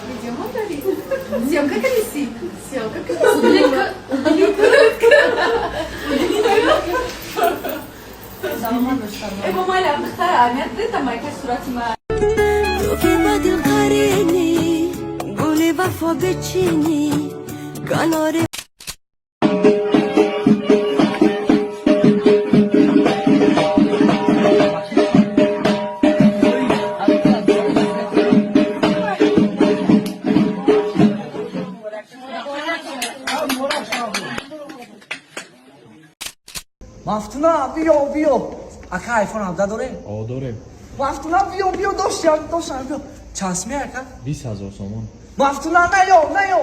Видео дали? Съемка колеси. Съемка колеси. Э, бо майла, духтара, амият дета майка сурати ма. Ту ки ба дил қаринӣ, гули вафо бичинӣ, канори. Мафтуна, биё, биё. Ака, айфон 17 дорем? О, дорем. Мафтуна, биё, биё, доштам, доштам, биё. Чанд сме, ака? 20 000 сомон. Мафтуна, наё, наё.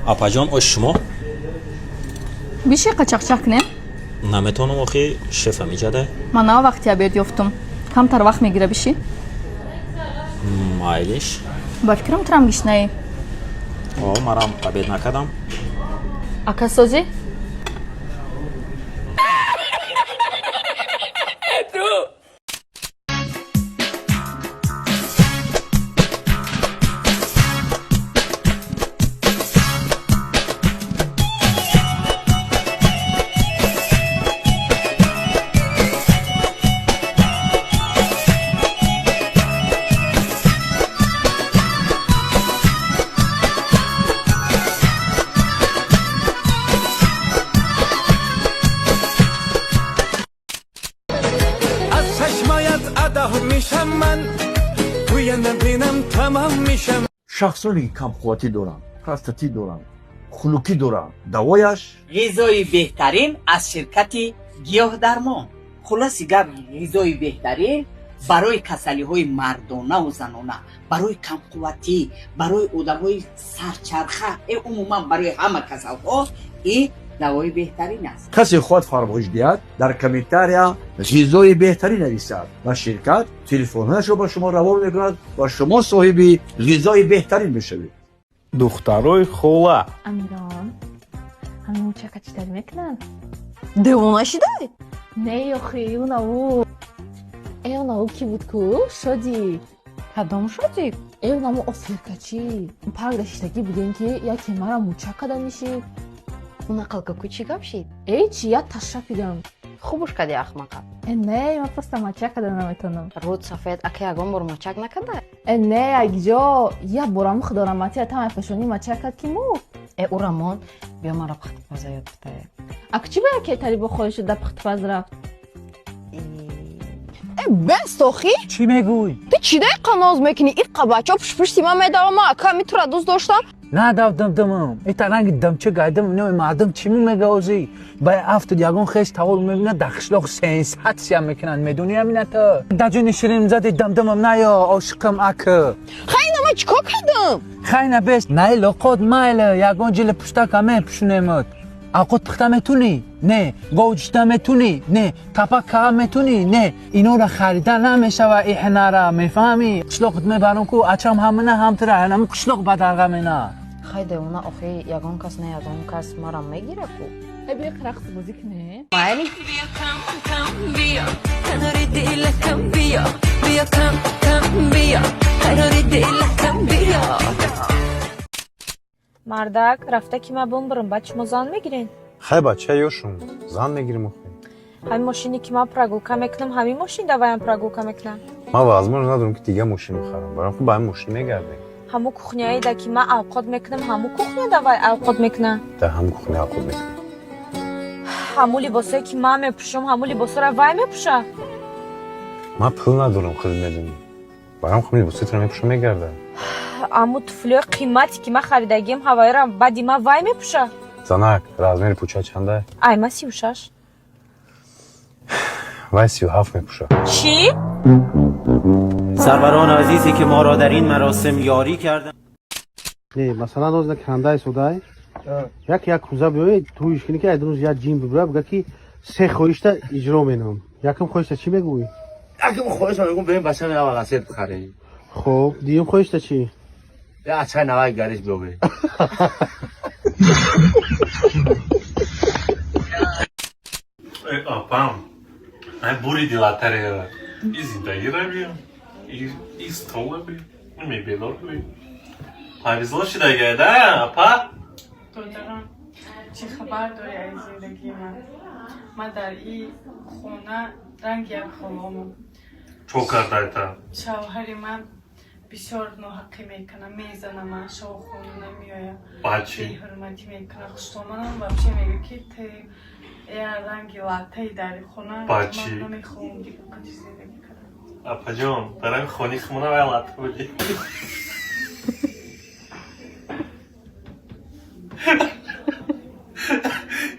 Апаҷон, ош шумо. Биши, қачақчақ кунем. Наметавонам, охи шефа миҷада. Ман нав вақти обед ёфтум, камтар вақт мегира, биши. Майлиш. Ба фикрам, турам гишнаӣ. О, марам обед накардам. Ака, созӣ? Аз чашмоят адо мешам, ман туя набинам, тамом мешам. Шахсоне ки камқувватӣ доранд, простатит доранд, хунукӣ доранд, давояш Ғизои беҳтарин аз ширкати Гиёҳдармон. Хулоси гап, ғизои беҳтарин барои касалиҳои мардонаву занона, барои камқувватӣ, барои одамҳои сарчарха, умуман барои ҳама касалҳо и давои беҳтарин аст. Касе хоҳад фармоиш диҳад, дар комментария «ғизои беҳтарин» нависад ва ширкат телефонҳояшро ба шумо равон мекунад ва шумо соҳиби ғизои беҳтарин мешавед. Духтарои хола. Амирон, ҳамин мучака чӣ тар мекунанд? Девона шидай? Не, охи, унаву, унаву ки буд ку, Шодик. Кадом Шодик? Унаму оферкачӣ. Парк даштагӣ будем, ки яке мара мучак када нишид. Уна қалкаку чӣ гап шид? Эй, чи, я ташапидам. Хубуш кади, ахмақа. Э, не, ман просто мачак када наметонам. Руд сафед, ака ягон бор мачак накарда? Э, не, якҷо як бораму худораматия тамай пешонӣ мачак кард, ки мурд. Э, ура мон, биё, мара пухтупаза ёд битае. Ак чӣ ба яке тари бо хоҳиш да пухтупаз рафт? Э, бест, охи. Чӣ мегӯй? Ту чӣ дай қаноз мекунӣ? Иққа бача пушпушти ман медавам, ман ака ми тура дӯст доштам. Надав дам-дамам ита ранги дамча гайдам, не, мардум чӣ мегаозӣ? Ба афтод, ягон хеш тавол мебина, дар қишлоқ сенсатсия мекунанд, медонӣ ҳамината? Даҷони ширин зади, дамдамам наё, ошиқам, ака. Хайна, ман чӣ кор кардам? Хайна бест, най лоқот, майла, ягон ҷили пуштака мепӯшунемад. Авқот пухта метунӣ? Не. Говҷита метунӣ? Не. Тапа каа метунӣ? Не. Инора харида намешава, иҳнара мефаҳмӣ? Қишлоқат мебарам ку, ачам ҳамина ҳамтира ҳанаму қишлоқ бадарға мена. Хай, девона, охи ягон кас, не, ягон кас мара мегира ку. Э, биё, рақс бозӣ кунем. Майли. Биё, кам кам биё, канори дилакам биё, биё, кам кам биё, канори дилакам биё. Мардак, рафта ки ман бумбурам, баъд шумо зан мегирен? Хай, бача ёшум, зан мегирим, охи. Ҳамин мошине ки ман прогулка мекунам, ҳамин мошин даваям прогулка мекунам? Ман возможно надорам, ки дига мошин бихарам барам, хуб, ба ҳамин мошин мегардем. Ҳамун кухняеда ки ман авқот мекунам, ҳамун кухня давай авқот мекунам? Дар ҳамун кухня авқот мекунам. Ҳамун либосое ки ман мепӯшам, ҳамун либосоро вай мепӯша? Ман пул надорам, худ медонӣ, барам хуб, либоситро мепӯшам, мегардам. Ҳамун туфлиҳои қимате ки ман харидагиам, ҳавайро баъди ман вай мепӯша? Занак, размери пӯча чанда? Ай, ман 36. Вай 37 мепӯша. Чӣ? Сарварон азизе ки моро дар ин маросим ёрӣ карданд. Не, масалан, озна кандай судай як як куза биёед, тӯиш кунӣ, ки айдун як ҷин бибира, бига, ки се хоҳишта иҷро менам. Якум хоҳишта чӣ мегӯӣ? Якум хоҳишта мегӯм, бирем бача нава ласет бихарем. Хоб, дуюм хоҳишта чӣ? Я ачай наваи гариш биёбе. Апам, ай буриди латарея. И зиндагиро биё. И стола би, мебелор би. Повезло шидага, да, апа? Додарам, чӣ хабар дорӣ аз зиндагии ман? Ман дар ин хона ранги як ғуломам. Чо карда это? Шавҳари ман бисёр ноҳаққӣ мекунад, мезана ман, шав хона намеояд. Бачи? Беҳурматӣ мекунад. Хуштоманам вообще мега, ки ты я ранги латтаи дар хона. Бачи? Ман намехоҳам дигар қати зиндагӣ кардан. Апаҷон, дарами хони хумона вай латта буди.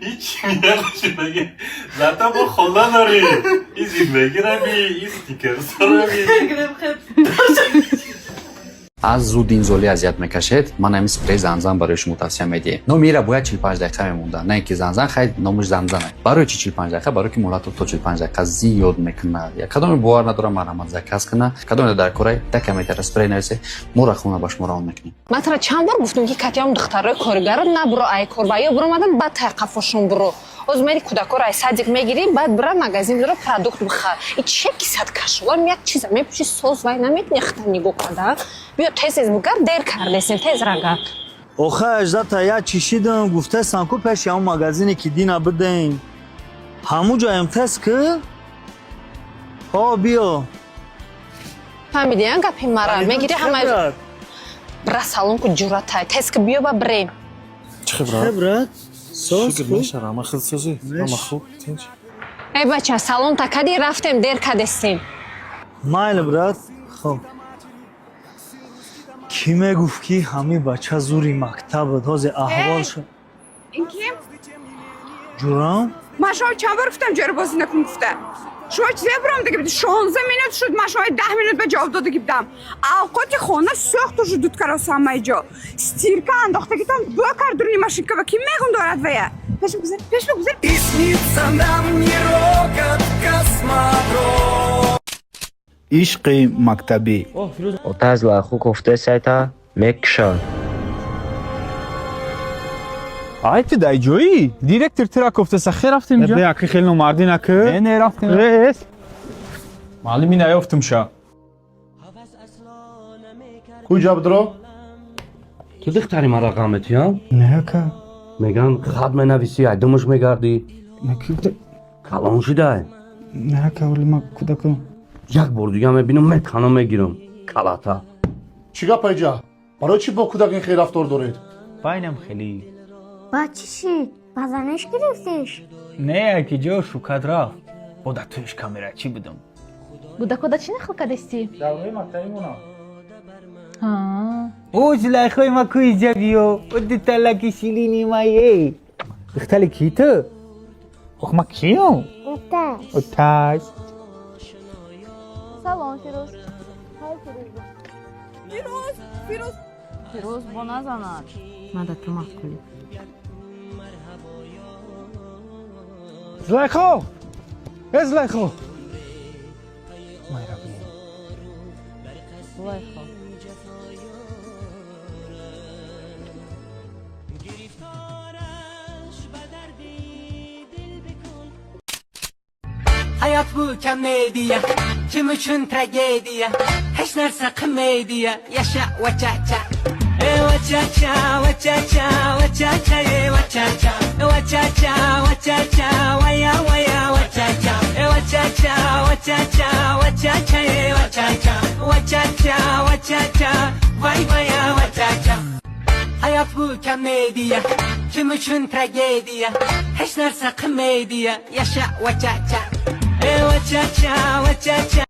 Ҳеҷ миянашидаги. Зато бо хона дорӣ. И зиндагӣ раби, и стикерсо раби. Аз зудинзолӣ азият мекашед, ман ҳамин спрей Занзан барои шумо тавсия медиҳем. Номи ира бояд 45 дақиқа мемонда, на ин ки Занзан, хай номаш Занзана. Барои чи 45 дақиқа? Барои ки муҳлатро то 45 дақиқа зиёд мекунад. Кадоме бовар надорам, марҳамат, заказ куна. Кадоме дар кораи да комментария спрей нависе, мо рахона ба шумо равон мекунем. Ман тара чанд бор гуфтам, ки катиём духтарои коргаро набуро, ай кор ва ё буромадан, баъд тай қафошон буро. Оз мери кӯдакоро ай садик мегирӣ, баъд бира магазин, биро продукт бихар. И че кисат кашолам, як чиза мепӯши, соз вай наметни хта нигоҳ када. Биё, тез тез бугар, дер кардесем, тез рага. Охай, аждата я чишидам, гуфтесам ку пеши ҳамун магазине ки дина бидем. Ҳамун ҷоям тез ки? Ҳо, биё. Фаҳмидӣ, я гапи мара? Мегирӣ ҳама бира салон ку ҷуръатай. Тез ки биё ба бирем. Чӣ брат? Брат? Соз Шукр, мешара, ама хел созӣ. Ама хуб, тинч. Эй бача, салон та кади рафтем, дер кадестем. Майли, брат. Хоб. Кӣ мегуфт, ки ҳамин бача зури мактаб буд? Ҳозир аҳвол шуд. Ин ким? Ҷурам? Ман шумо чанд бор гуфтам, ҷоро бозӣ накун гуфта. Шумо чизе биромдаги буди? 16 минут шуд, ман шумо 10 минут ба ҷавоб додаги будам. Авқоти хона сӯхту шуд, дуд кароса ҳамаи ҷо. Стирка андохтагитон бӯ кард дуруни машинка, ва ким мегум дорад вая? Пешма гузар, пешма гузар. И снится нам не рокот космодром. Ишқи мактабӣ. Отаз лаху кофте сайта мекушад. Ай, ту дай ҷоӣ? Директор тура кофтеса, хе рафтем ҷо. Бе, аки хел номардӣ накӣ. Не, не рафтем. Рес. Маълими наёфтум ша. Куҷа будро? Ту духтари мара ғам метиҳам? Не, ака. Меган хат менависӣ, айдумаш мегардӣ. Калон шудай. Не, ака, вале ма кӯдакам. Як бор дига мебинам, метанам мегирам. Калата. Чӣ гап айҷа? Барои чӣ бо кӯдак ин хел рафтор доред? Байнам хеле. Ба чӣ шид? Ба занаш гирифтиш? Не, аки ҷо шукат рафт. Бо дар туиш камера чӣ будам? Кӯдакода чӣ нақл кардестӣ? Давраи мактабимона. Ҳа. О, Зулайхои ма, ку иҷа биё. О, дуталаки ширини мае. Духтари ки ту? Ох, ма киём? Оташ. Оташ. Салом, Фирӯз. Фирӯз, Фирӯз. Фирӯз, бо назанад. Ман дар ту маъқулӣ. Зулайхо! Э, Зулайхо! Майра биё. Зулайхо. Hayot bu komediya, kim uchun tragediya, hech narsa qilmaydiya, yasha va cha-cha. E va cha-cha, va cha-cha, va cha-cha, e va cha-cha, va cha-cha, va cha-cha, va ya va ya va cha-cha, e va cha-cha, va cha-cha, va cha-cha, e va cha-cha, va cha-cha, va cha-cha, vay va ya va cha-cha. Hayot bu komediya, kim uchun tragediya, hech narsa qilmaydiya, yasha va cha-cha. E va cha-cha, va cha-cha.